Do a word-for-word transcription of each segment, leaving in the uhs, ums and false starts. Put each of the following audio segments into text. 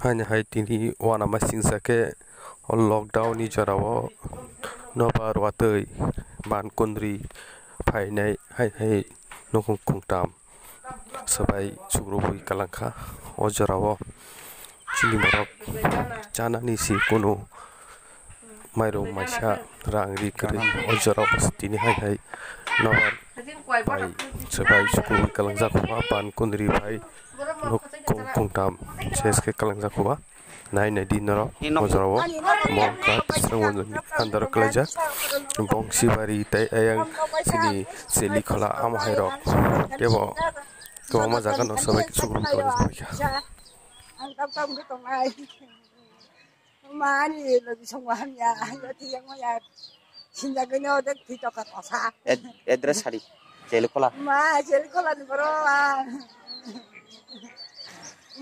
Haini hai tini uanama singsa khe o lockdown ni jorao nobar watwi ban kundri phainai hai hai nukhung khungtam swbai chukrubwi kalangkha. O jorao chini borok chanani si kunu mairum maisa rang ri kwrwi. O jorao tini hai hai nobar bai swbai chukrubwi kalangjak kha, ban kundri bai nukhung khungtam ses khe kalangjak kha. Nai nai di norok o jorao mongkha tisrang andar kalaijak bongsi bari tei ayang chini cheli khola amo hai rok kebo kwbangma jaga no swbai chukrubwi kalangjak kha. Ang tam tam khe tongnai. Mani logi songma hamya, ang thiyang maya. Sinjagwino de thwi toka tosa. Ad-, address sari. Cheli khola. Ma, cheli khola ni boro.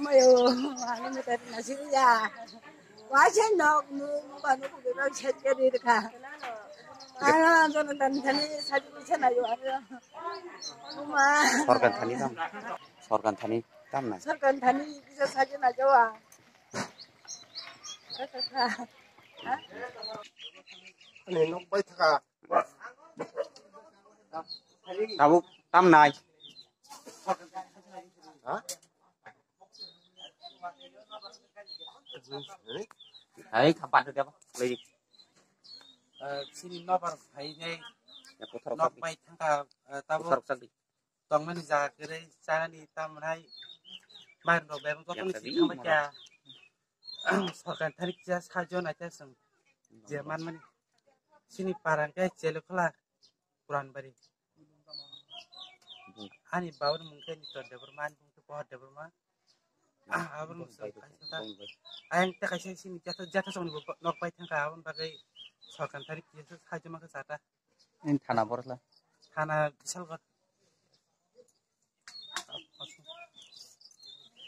Mayo, ani meter na siriya. Wa se nok nu ba nu ku ba se ke de ka. Ana jono dan thani sari se na yo. Ma. Sorkan thani tam. Sorkan thani tam na. Sorkan thani kisa sari na jawa. Ani nok bai thaka. Tabuk tam nai. Ha? Hai, khapan tu dia apa? Lagi. Eh, sini nobar hai nai. Ya, putar nok bai thangka, eh, tabuk. Putar sak di. Tongmani jaga kwrwi chanani tamnai mairung rok bebak joto ni sitama kya sorkar thani kisa sajo naikha chwng je manmani sini parang khe Chelikhwla Puranbari ani bauni mung khe Niton Debbarma ani mung khe Pohor Debbarma aboni mung ayang tei kaisa sini jatha jatha songni nok pai thangkha aboni bagwi sorkar thani kisa sajo mankha chata. Ini thana borosla. Thana Bisalghat.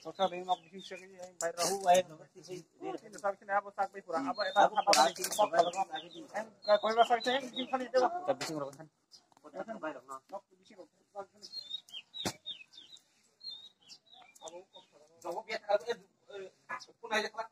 Soksa beng nok bising segi yang bayar rahu ayam. Ini sab sini apa sak bai pura apa eta apa apa ini kok kalau kok. Yang kau yang sak sini bising kali itu. Kita bising rokok kan. Nok bising rokok. Jawab ya kalau eh pun aja kelak.